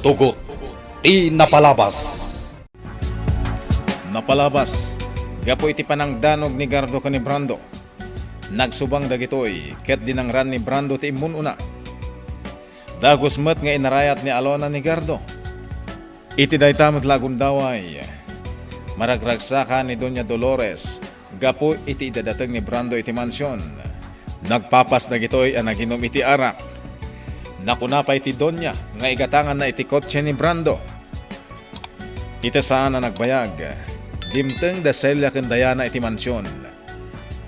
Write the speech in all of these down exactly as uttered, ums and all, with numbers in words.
Tugot ti napalabas. Napalabas, gapu iti panangdanog ni Gardo ken ni Brando. Nagsubang dagitoy, ket dinangran ni Brando ti immun-una. Dagus met nga inarayat ni Alona ni Gardo. Iti dayta met la a gundaway, maragragsaka ni Doña Dolores gapu iti idadateng ni Brando iti mansion. Nagpapas dagitoy a naginom iti arak. Nakuna pay ti Doña nga igatanganna iti kotse ni Brando. Iti saan a nagbayag, dimteng da Celia ken Diana iti mansion.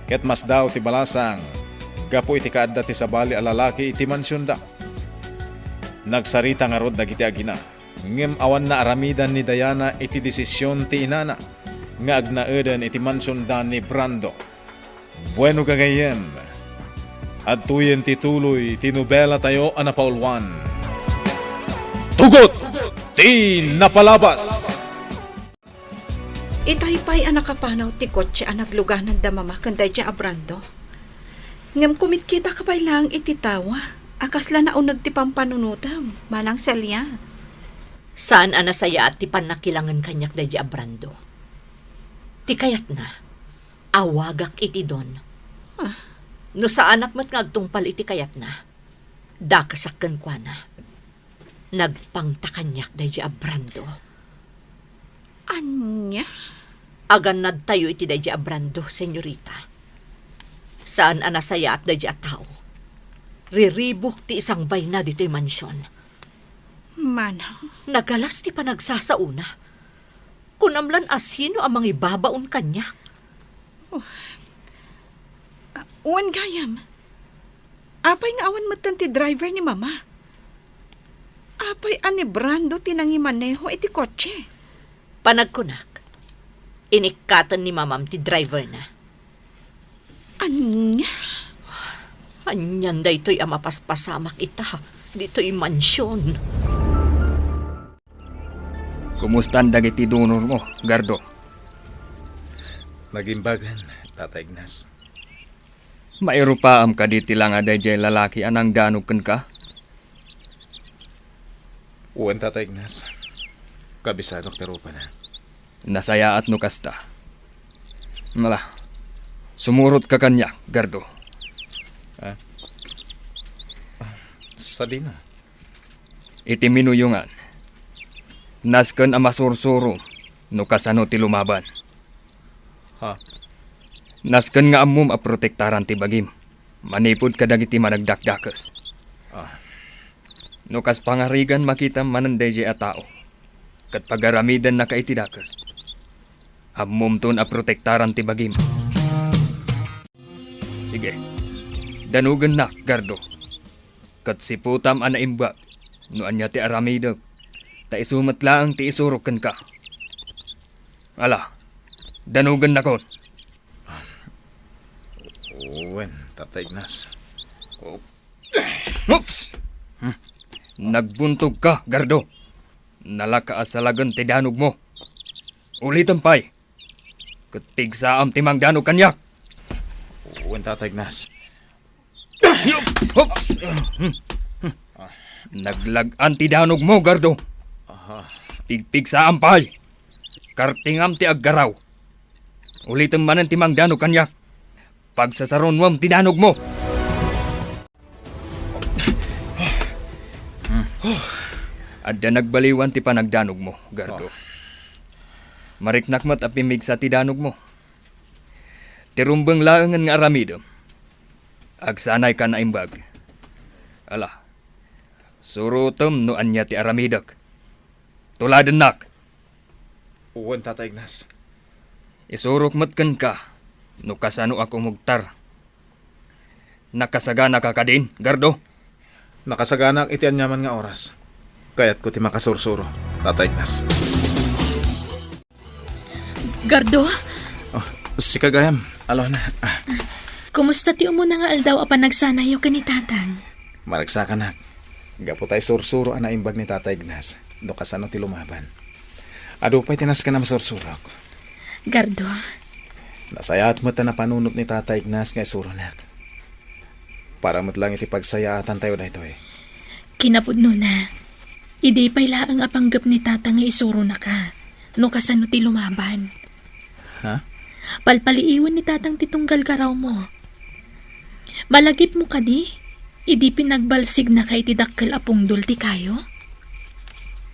Ket masdaaw ti balasang gapu iti kaadda ti sabali a lalaki iti mansionda. Nagsarita ngarud dagiti agina, ngem awan naaramidan ni Diana iti desision ti inana nga agnaeden iti mansionda ni Brando. Bueno, gagayyem, adtoyen ti tuloy ti nobelatayo a napauluan. Tugot ti napalabas. Itay pay a nakapanaw ti kotse a nagluganan da Mama ken daydiay a Brando. Ngem kumitkitaka pay laeng iti tawa a kasla nauneg ti pampanunotem, Manang Celia. Saan a nasayaat ti pannakilangen kaniak daydiay a Brando. Ti kayatna, awagak iti Don. Ah. No saanak met nga agtungpal iti kayatna, dakesak kenkuana. Nagpangta kaniak daydiay a Brando. Ania? Agannadtayo iti daydiay a Brando, senyorita. Saan a nasayaat daydiay a tao. Riribuk ti isangbayna ditoy mansion. Manang? Nagalas ti panagsasaona. Kunam lan a sino a mangibabaon kaniak. Oh. Ah, wen gayam. Apay nga awan metten ti driver ni Mama? Apay a ni Brando ti nangimaneho iti kotse? Panagkunak, inikkaten ni Mamam ti driverna. Ania? Anian daytoy a mapaspasamak ita ditoy mansion? Kumustan dagiti donormo, Gardo? Nagimbagan, Tata Ignas. Mairupaam kadi ti langa daydiay lalaki a nangdanog kenka? Wen, Tata Ignas. Kabisadok ti rupana. Nasayaat no kasta. Ala, sumurotka kaniak, Gardo. Ah? Ah, sadino? Iti minuyongan, nasken a masursuro no kasano ti lumaban. Ha? Nasken nga ammom a protektaran ti bagim manipud kadagiti managdakdakes. Ah. No kas pangarigan makitam manen daydiay a tao, ket pagaramidennaka iti dakes, ammomton a protektaran ti bagim. Sige, danogennak, Gardo. Ket siputam a naimbag no ania ti aramidek, ta isu met laeng ti isurok kenka. Ala, danogennakon. Wen, Tata Ignas. Oh. Oops! Hmm. Nagbuntogka, Gardo. Nalaka a salagen ti danogmo. Ulitem pay. Ket pigsaam ti mangdanog kaniak. Wen, Tata Ignas. Oops! Naglag-an ti danogmo, Gardo. Aha. Pigpigsaam pay. Kartingam ti aggaraw. Ulitem manen ti mangdanog kaniak. Pagsasarunuem ti danogmo. Adda nagbaliwan ti panagdanogmo, Gardo. Oh. Mariknak met a pimmigsa ti danogmo. Ti rumbeng laengen nga aramidem, agsanayka naimbag. Ala, surotem no ania ti aramidek. Tuladennak. Wen, Tata Ignas. Isurok met kenka no kasano a kumugtar. Nakasaganaka kadin, Gardo? Nakasaganak iti aniaman nga oras. Kayatko ti makasursuro, Tata Ignas. Gardo? Oh, sika gayam, Alona. Ah. Kumusta ti umuna nga aldaw a panagsanayyo ken ni Tatang? Maragsakanak. Gapu ta isursuro a naimbag ni Tata Ignas no kasano ti lumaban. Adu pay ti nasken a masursurok. Gardo. Nasayaat met a napanunot ni Tata Ignas nga isuronak. Para met lang iti pagsayaatantayo daytoy. Kinapudnona, Idi pay laeng a panggep ni Tatang nga isuronaka, no kasano ti lumaban. Ha? Palpaliiwen ni Tatang ti tunggal garawmo. Malagipmo kadi, idi pinagbalsignaka iti dakkel a pungdol ti kayo?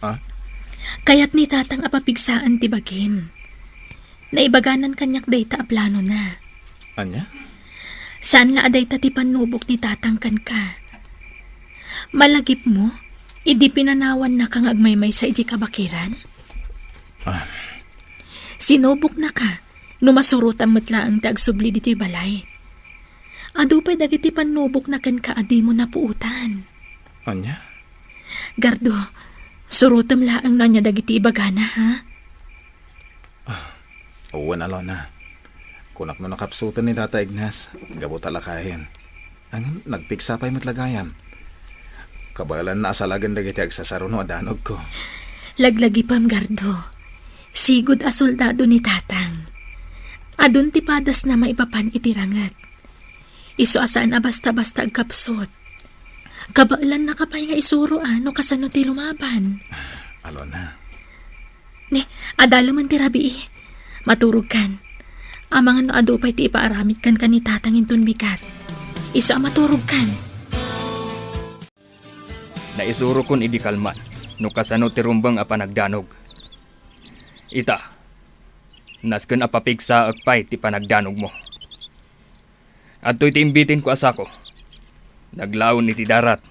Ah? Kayat ni Tatang a papigsaen ti bagim. Naibaganan kaniak dayta a planona. Ania? Saan la a dayta ti pannubok ni Tatang kenka. Malagipmo, idi pinanawannaka nga agmaymaysa idiay kabakiran? Ah. Sinuboknaka, no masurotam met laeng ti agsubli ditoy balay. Adu pay dagiti pannubokna kenka a dimo napuotan. Ania? Gardo, surotem laeng no ania dagiti ibagana, ha? Ah, wen, Alona. Kunak no nakapsuten ni Tata Ignas, gapu ta lakayen. Ngem nagpigsa pay met la gayam. Kabaelanna a salagen dagiti agsasaruno a danogko. Laglagipem, Gardo. Sigud a soldado ni Tatang. Adun ti padasna maipapan iti ranget. Isu a saan a basta-basta agkapsut. Kabaelannaka pay nga isuro a no kasano ti lumaban. Alona. Ne, adalemen ti rabii. Maturogkan. Amangan no adu pay ti ipaaramid kenka ni Tatang inton bigat. Isu a maturogkan. Naisurokon idi kalman no kasano ti rumbeng a panagdanog. Ita, nasken a papigsaek pay ti panagdanogmo. Adtoy ti imbitenko a sako. Naglaon iti darat.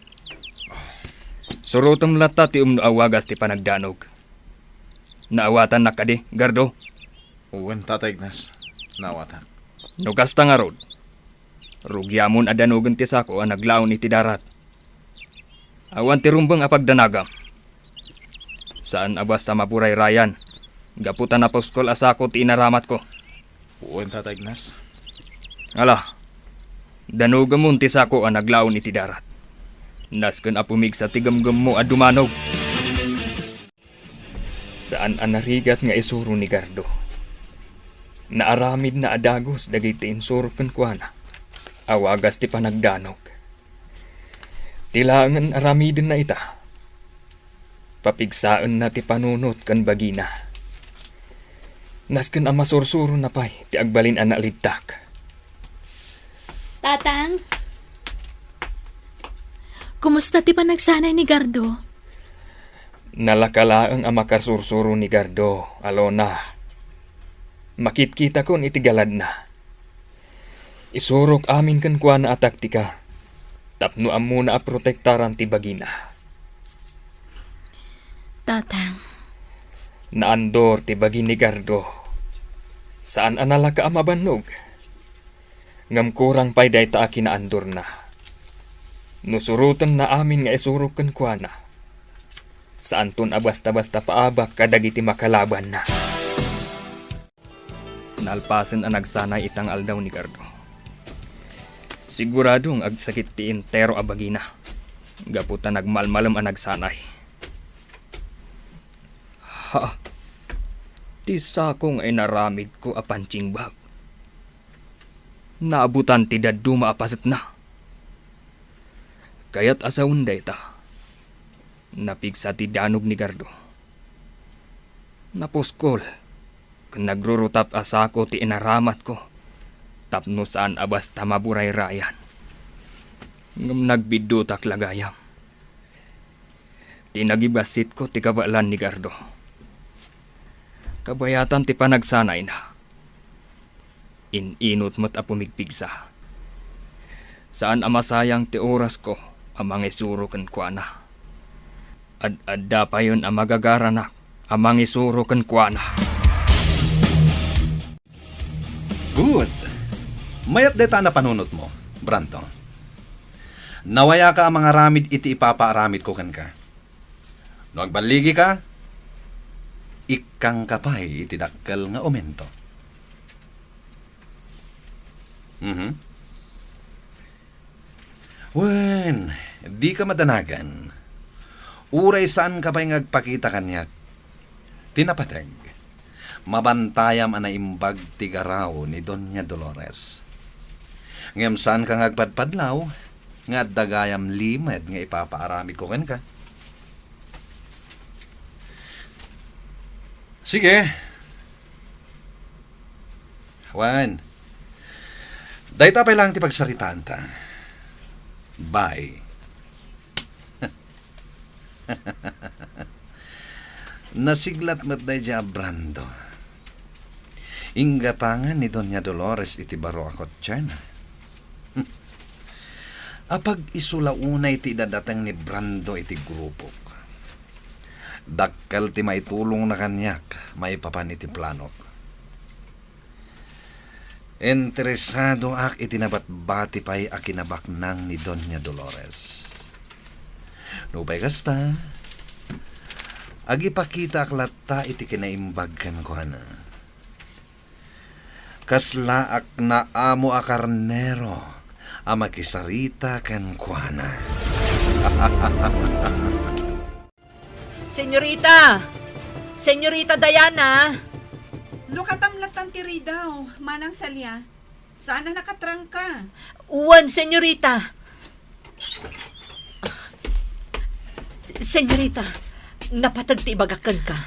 Surotem latta ti umno a wagas ti panagdanog. Naawatannak kadi, Gardo? Wen, Tata Ignas. Naawatak. No kasta ngarud, rugiamon a danogen ti sako a naglaon iti darat. Awan ti rumbeng a pagdanagam. Saan a basta maburayrayan, gapu ta napuskol a sako ti inaramatko. Wen, Tata Ignas. Ala, danogemon ti sako a naglaon iti darat. Nasken a pumigsa ti gemgemmo a dumanog. Saan a narigat nga isuro ni Gardo. Naaramidna a dagus dagiti insuro kenkuana a wagas ti panagdanog. Ti laengen aramidenna ita, papigsaenna ti panunot ken bagina. Nasken a masursurona pay ti agbalin a nalibtak. Tatang, kumusta ti panagsanay ni Gardo? Nalaka laeng a makasursuro ni Gardo, Alona. Makitkitakon iti galadna. Isurok amin kenkuana a taktika tapno ammona a protektaran ti bagina. Tatang. Naandor ti bagi ni Gardo. Saan a nalaka a mabannog. Ngem kurang pay dayta a kinaandorna. No surotenna amin nga isurok kenkuana, saanton a basta-basta paabak kadagiti makalabanna. Nalpasen a nagsanay ita nga aldaw ni Gardo. Sigurado nga agsakit ti entero a bagina gapu ta nagmalmalem a nagsanay. Ha, ti sako nga inaramidko a punching bag. Naabutan ti dadduma a pasetna. Kayat a sawen dayta, napigsa ti danog ni Gardo. Napuskol ken nagrurutap a sako ti inaramatko tapno saan a basta maburayrayan. Ngem nagbiddutak la gayam. Ti nagibassitko ti kabaelan ni Gardo. Kabayatan ti panagsanayna. In-inut met a pumigpigsa. Saan a masayang ti orasko a mangisuro kenkuana. Ad-adda payen a magagaranak a mangisuro kenkuana. Good. Mayat dayta a napanunotmo, Brandon. Nawayaka a mangaramid iti ipapaaramidko kenka. No agballigika, ikkangka pay iti dakkel nga umento. Mhm. Wen, dika madanagan. Uray saanka pay nga agpakita kaniak. Ti napateg, mabantayam a naimbag ti garaw ni Doña Dolores. Ngem saanka nga agpadpadlaw nga adda gayam limed nga ipapaaramidko kenka. Sige. Wen, dayta pay laeng ti pagsaritaanta. Bye. Nasiglat met daydiay a Brando. Inggatangan ni Doña Dolores iti baro a kotsena. Apag-isu la unay ti idadateng ni Brando iti grupok. Dakkel ti maitulongna kaniak maipapan iti planok. Interesadoak iti nabatbati pay a kinabaknang ni Doña Dolores. Nupay kasta, agipakitaak latta iti kinaimbag kenkuana. Kaslaak naamo a karnero a makisarita kenkuana. Senyorita! Senyorita Diana! Lukatam lattan ti ridaw, Manang Celia. Saan a nakatrangka? Wen, senyorita. Senyorita, napateg ti ibagak kenka.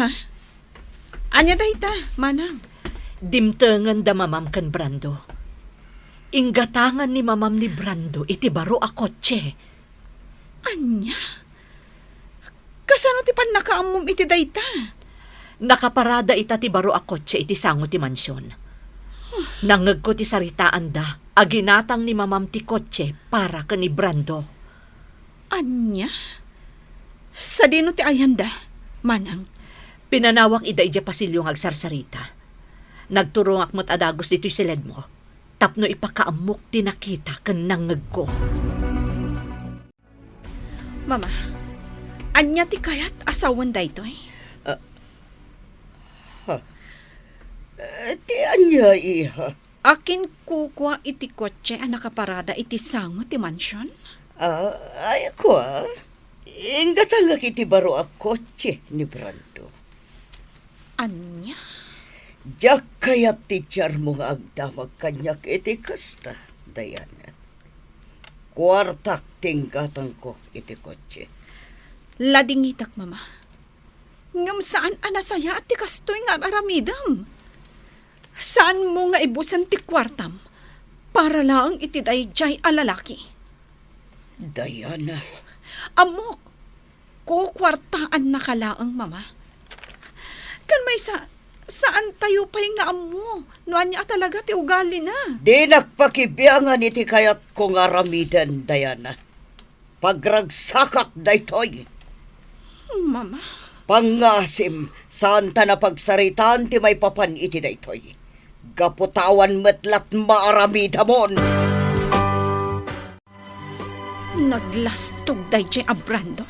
Ha? Ania dayta, manang? Dimtengen da mamam ken Brando. Inggatangan ni mamam ni Brando iti baro a kotse. Ania? Kasano ti pannakaammom iti dayta? Nakaparada ita ti baro a kotse iti sango ti mansion. Nangngegko ti saritaanda a ginatang ni mamam ti kotse para ken ni Brando. Ania? Sadino ti ayanda, manang? Pinanawak ida idiay pasilio nga agsarsarita. Nagturongak met a dagus ditoy siledmo tapno ipakaammok ti nakita ken nangngegko. Mama, ania ti kayat a sawen daytoy? Ah, ha. Eh, ti ania, iha? Akin kukua iti kotse a nakaparada iti sango ti mansion? Ah, ay, kua. Inggatangak iti baro a kotse ni Brando. Ania? Diak kayat ti tiarmo nga agdamag kaniak iti kasta, Diana. Kuartak ti inggatangko iti kotse. Ladingitak, Mama. Ngem saan a nasayaat ti kastoy nga ar-aramidem. Saanmo nga ibusen ti kuartam para laeng iti daydiay a lalaki. Diana. Ammok, kukuartaannaka laeng, Mama. Ken maysa, saantayo pay nga ammo no ania a talaga ti ugalina. Dinak pakibiangan iti kayatko nga aramiden, Diana. Pagragsakak daytoy. Mama. Pangngasim, saanta a pagsaritaan ti maipapan iti daytoy. Gapu ta awan met lattan a maaramidamon. Naglastog daydiay a Brando.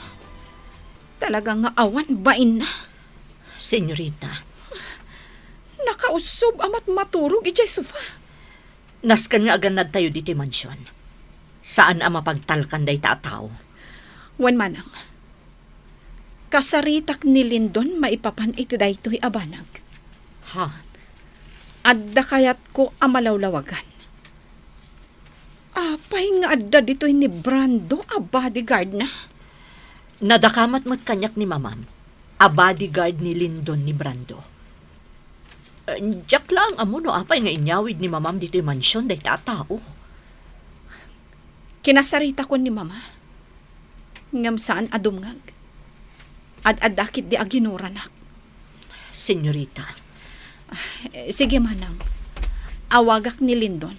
Talaga nga awan bainna. Senyorita. Nakaussob a matmaturog idiay sofa. Nasken nga agannadtayo ditoy mansion. Saan a mapagtalkan dayta a tao. Wen manang, kasaritak ni Lindon maipapan iti daytoy a banag. Ha? Adda kayatko a malawlawagan. Apay nga adda ditoy ni Brando a bodyguardna? Nadakamat met kaniak ni Mamam a bodyguard ni Lindon ni Brando. Eh, diak laeng ammo no apay nga inyawid ni Mamam ditoy mansion dayta a tao. Kinasaritakon ni Mama, ngem saan a dumngeg. Ad-adda ketdi a ginuranak. Senyorita. Eh, sige manang. Awagak ni Lindon.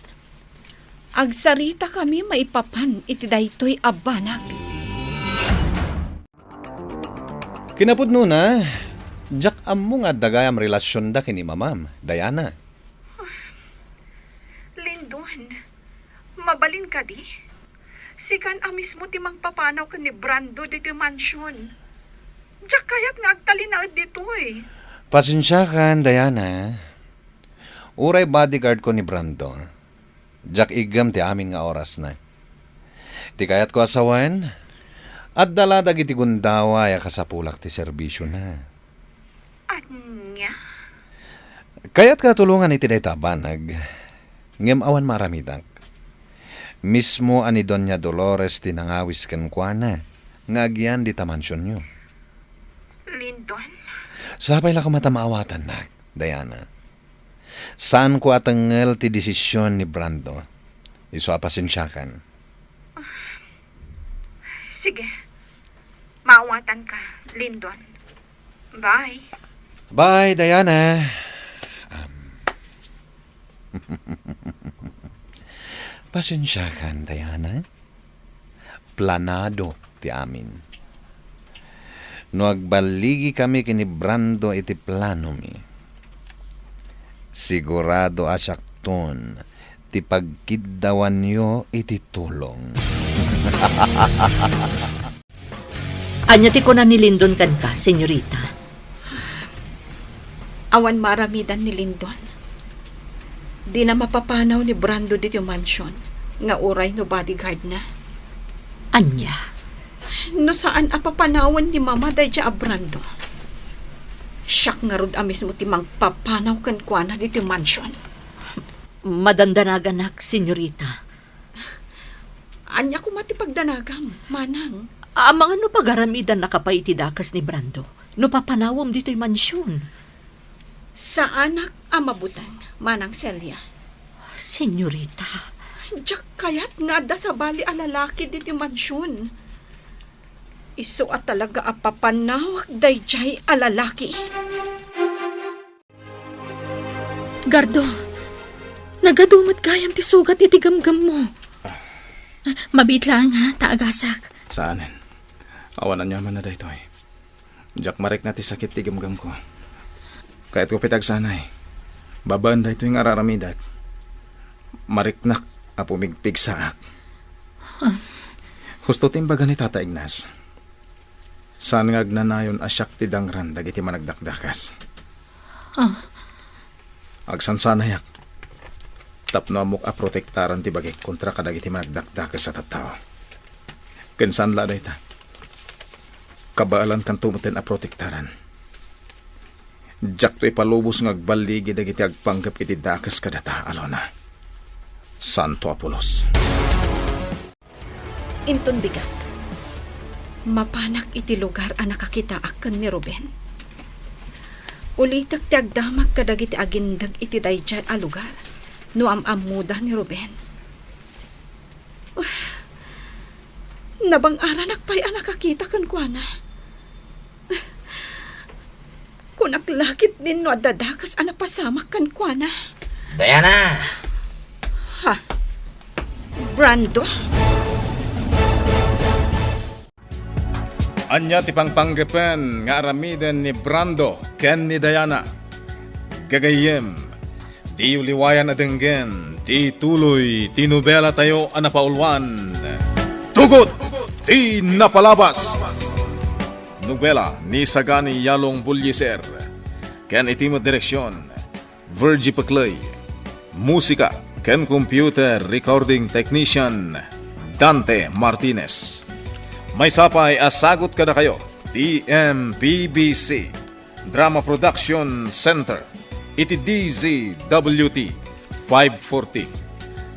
Agsaritakami maipapan iti daytoy a banag. Kinapudnona, diak ammo nga adda gayam relasionda ken ni Mamam, Diana. Lindon, mabalin kadi? Sikan a mismo ti mangpapanaw ken ni Brando ditoy mansion. Diak kayat nga agtalinaed ditoy. Pasensiakan, Diana. Uray bodyguard ko ni Brando, diak iggem ti amin nga orasna. Ti kayatko a sawen, adda la dagiti gundaway a kasapulak ti serbisiona. Ania? Kayatka a tulongan iti dayta a banag, ngem awan maaramidak. Mismo a ni Doña Dolores ti nangawis kenkuana nga agyan dita mansionyo. Lindon? Sapay la koma ta maawatannak, Diana. Saanko a tengngel ti desisyon ni Brando. Isu a pasensiakan. Sige. Maawatanka, Lindon. Bye. Bye, Diana. Um, pasensiakan, Diana. Planado ti amin. No agballigikami ken ni Brando iti planomi, sigurado a siakton ti pagkiddawanyo iti tulong. Ania ti kuna ni Lindon kenka, senyorita? Awan maaramidan ni Lindon. Dina mapapanaw ni Brando ditoy mansion nga uray no bodyguardna. Ania? No saan a papanawen ni Mama daydiay a Brando, siak ngarud a mismo ti mangpapanaw kenkuana ditoy mansion. Madandanaganak, senyorita. Ania koma ti pagdanagam, manang? Amangan no pagaramidannaka pay iti dakes ni Brando no papanawem ditoy mansion. Saanak a mabuteng, Manang Celia. Senyorita. Diak kayat nga adda sabali a lalaki ditoy mansion. Isu a talaga a papanawak daydiay a lalaki. Gardo, nagadu met gayam ti sugat iti gemgemmo. Mabiit laeng, ha, ta agasak. Saanen. Awan aniamanna daytoy. Diak marikna ti sakit ti gemgemko. Kayatko pay ti agsanay. Babaen daytoy nga ar-aramidek, mariknak a pumigpigsaak. Ah. Husto ti imbaga ni Tata Ignas. Saan nga agnanayon a siak ti dangran dagiti managdakdakas. Ah. Agsansanayak tapno ammok a protektaran ti bagik kontra kadagiti managdakdakes a tattao. Ken saan la a dayta, kabaelankanto metten a protektaran. Diakto ipalubos nga agballigi dagiti agpanggep iti dakes kadata, Alona. Santo a pulos. Inton bigat, mapanak iti lugar a nakakitaak ken ni Ruben. Ulitek ti agdamag kadagiti agindeg iti daydiay a lugar no am-ammoda ni Ruben. Nabang-aranak pay a nakakita kenkuana. Kunak la ketdin no adda dakes a napasamak kenkuana. Diana! Ha? Brando? Ania ti pangpanggepen nga aramiden ni Brando ken ni Diana? Gagayyem, diyo liwayan a denggen ti tuloy ti nobelatayo a napauluan, Tugot ti Napalabas. Nobela ni Sagani Yalong Bullieser, ken iti met direksion, Virgie Peclay. Musika ken computer recording technician, Dante Martinez. Maysa pay a sagut kadakayo ti M P B C Drama Production Center iti D Z W T five forty.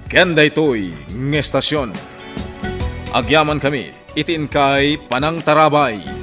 Ken daytoy nga estasion, agyamankami iti inkay panangtarabay.